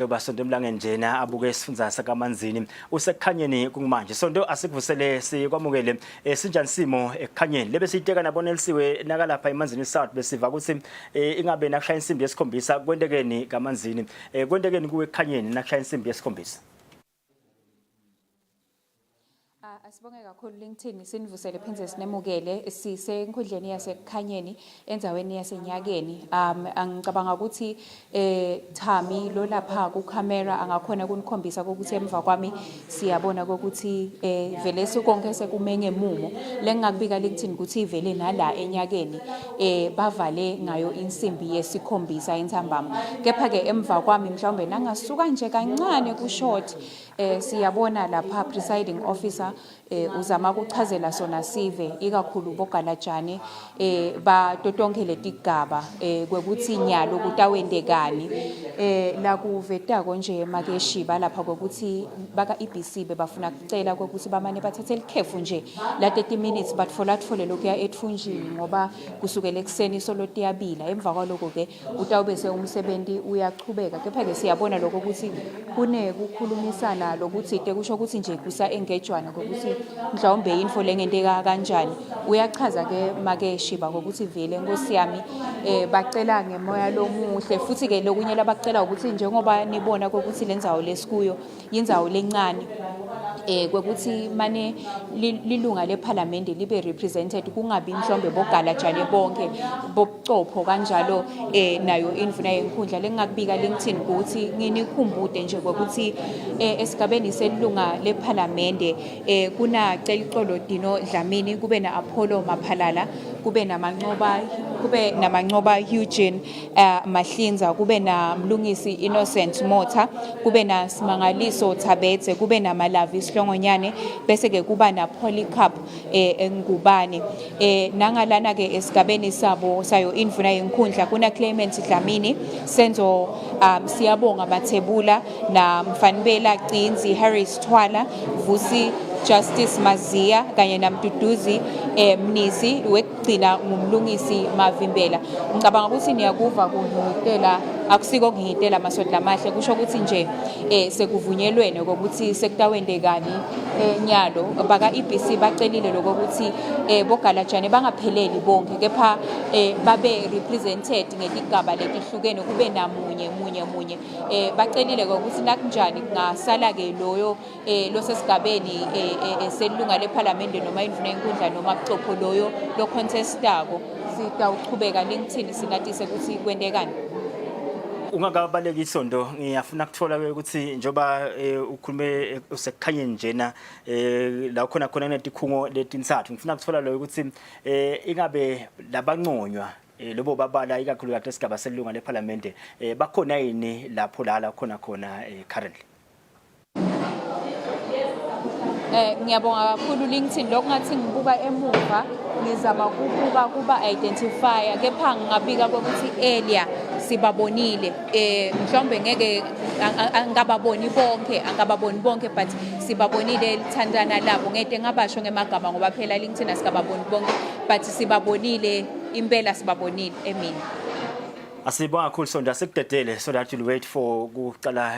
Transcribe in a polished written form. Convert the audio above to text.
Basonto emlangeni njena abuke isifundza sakaManzini usekukhanyeni kungumanje. Sonto, asikuvusele, sikwamukele. Sinjani simo ekukhanyeni lebe siyiteka nabonelisiwe nakalapha eManzini South? Besiva ukuthi ingabe nakushaya insimbi yesikhombisa kwentekeni kaManzini, kwentekeni kuwe ekukhanyeni nakushaya insimbi yesikhombisa? Asibonge kakhulu LinkedIn, sinivusele phindze sinemukele. Sisenkundleni yasekukhanyeni endzaweni yasenyakeni. Angicabanga ukuthi Thami lo lapha ku camera angakhona kunikhombisa ukuthi emva kwami siyabona ukuthi vele sikonke sekume ngemumo. Lengingakubika LinkedIn ukuthi vele nala enyakeni bavale ngayo insimbi yesikhombisa entsambama. Kepha ke emva kwami, mhlawumbe nangasuka nje kancane ku short, siyabona lapha presiding officer uzama ukuchazela sona sive, ikakhulu bogalajane batotonke letigaba, kwekuthi nyalo kutawendekani. La kuvetako nje makeshiba lapha kwekuthi baka EBC bebafuna kucela kwekuthi bamane bathathe likhefu nje la 30 minutes, batfola tfole lokuya ethunjini, ngoba kusukela ekuseni solo tiyabila. Emva kwaloko ke utawube umsebenzi uyachubeka. Kepha-ke siyabona lokho ukuthi kunekukhulumisana lokutsite, kusho ukuthi nje kusa-engejwana kokuthi mhlawumbe info lengenteka kanjani. Uyachaza-ke make Shiba kokuthi vele, nkosi yami, bacela ngemoya lomuhle. Futhi-ke lokunye labacela ukuthi njengoba nibona kokuthi le ndzawo lesikuyo yindzawo lencane, kwekuthi mane lilunga lephalamende libe represented, kungabi mhlawumbe bogalajane bonke bobucopho kanjalo, nayo indvuna yenkhundla. Lengingakubika LinkedIn ukuthi nginikhumbute nje kwekuthi esigabeni selilunga lephalamende kuna Celicolo Dino Dlamini, kube na Apollo Maphalala, kube naMancoba Eugene Mahlinza, kube na Mlungisi Innocent Motha, kube na Simangaliso Thabethe, kube na Malavi Sihlongonyane, bese ke kuba na Polycarp Ngubane. Nangalana ke esigabeni sabo sayo indvuna yenkhundla kuna Clement Dlamini, Senzo Siyabonga Mathebula, na Mfanibela Cinzi, Harris Twala, Vusi Justice Mazia kanye naMduduzi Mnisi, wekugcina ngumlungisi Mavimbela. Ngicabanga ukuthi niyakuva kuhihitela, akusiko kuhihitela maswati lamahle, kusho ukuthi nje sekuvunyelwene kokuthi sekutawendekani nyalo. Baka EBC bacelile lokuthi bogalajane bangapheleli bonke, kepha babe represented ngetigaba letihlukene, kube namunye munye munye. Bacelile ukuthi nakunjani kungasala ke loyo losesigabeni selunga lephalamende noma indvuna yenkundla noma bucopho loyo lo contestako. Sitawuchubeka LinkedIn sinatise ukuthi kwentekani. Ungakabaleki isonto, ngiyafuna kuthola ukuthi njoba ukhulume usekukhanyeni njena, la khona khona netikhungo letintsatfu, ngifuna kuthola lo ukuthi ingabe labanconywa lobo babala ikakhulukazi esigaba selunga lephalamende bakhona yini lapho la khona khona currently? Ngiyabonga kakhulu LinkedIn. Lokhu ngathi ngibuka emuva, ngizama kubuka kuba identifier, kepha ngingabika ukuthi earlier sibabonile. Mhlawumbe ngeke angababoni bonke, angababoni bonke, but sibabonile lithandana labo. Ngeke ngabasho ngemagama ngoba phela LinkedIn asikababoni bonke, but sibabonile impela, sibabonile emini. Asibonga kakhulu Sonto, asikudedele so that you'll wait for kucala.